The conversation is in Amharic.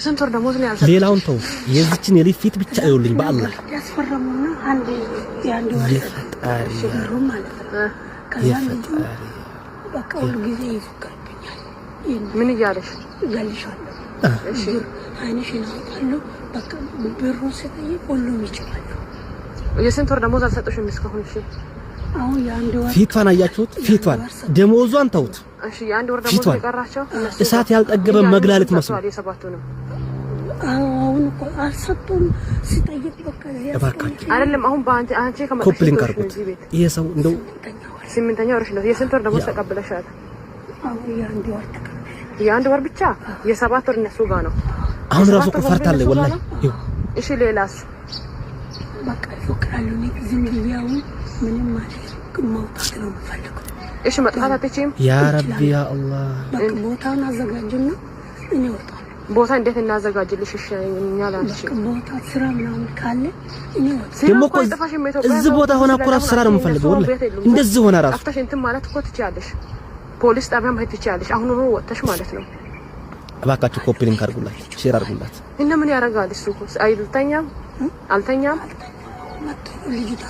የስንት ወር ደሞዝ ነው ያልሰጡሽ? ሌላውን ተው፣ የዚችን የልጅ ፊት ብቻ ይኸውልኝ። በአላህ ያስፈረሙና አንድ የአንድ ወር የፈጣሪ ብሩ ማለት ነው። ከዛ ልጁ የፈጣሪ በቃ ሁሉ ጊዜ ይፎክርብኛል። ምን እያለሽ? እገልሻለሁ፣ ብር አይንሽን አወጣለሁ። በቃ ብሩን ስጠይቅ ሁሉም ይችላሉ። የስንት ወር ደሞዝ አልሰጡሽም እስካሁን? እሺ። አሁን የአንድ ወር ፊቷን አያችሁት? ፊቷን፣ ደሞዟን ተውት። እሺ፣ የአንድ ወር ደሞዝ ፊቷን የቀራቸው እነሱ እሳት ያልጠገበ እያሉ መግላልት መስሎ ሰጥተዋል። የሰባቱንም አሁን እኮ አልሰጡም። ስጠይቅ በቃ እዚህ እባካችሁ አይደለም። አሁን በአንቺ አንቺ ከመጣሽ copy link ስንት ወርሽ ነው አድርጉት። እዚህ ቤት? ይሄ ሰው እንደው ስምንተኛ ወር። ስምንተኛ ወርሽ ነው። የስንት ወር ደሞዝ ተቀብለሻል? አሁን የአንድ ወር ተቀብለሻል። የአንድ ወር ብቻ። የ7 ወር እነሱ ጋር ነው። አሁን ራሱ የሰባት እኮ ወር በሙሉ ፈርታለች። እነሱ ጋር ወላሂ ነው። ይኸው። እሺ፣ ሌላስ? በቃ ይፎክራሉ። እኔ ዝም ብዬ አሁን ምንም ማለት መውጣት ነው የምፈልገው። እሺ፣ መጥፋት አትችይም? ያ ረቢ ያ አላህ። በቃ ቦታውን አዘጋጅና እኔ እወጣለሁ። ቦታ እንዴት እናዘጋጅልሽ? እሺ፣ እኛ ላንቺ በቃ ቦታ ስራ ምናምን ካለ እኔ እወጣለሁ። ደግሞ እኮ እዚህ ቦታ ሆና እኮ ራሱ ስራ ነው የምፈልገው። ወላሂ እንደዚህ ሆና ራሱ ጠፍተሽ እንትን ማለት እኮ ትችያለሽ። ፖሊስ ጣቢያ መሄድ ትችያለሽ። አሁን ኑሮ ወጥተሽ ማለት ነው። እባካችሁ copy link አድርጉላት፣ share አድርጉላት። እና ምን ያደርጋል እሱ እኮ አልተኛም አልተኛም። መጥቶ ልጅቷ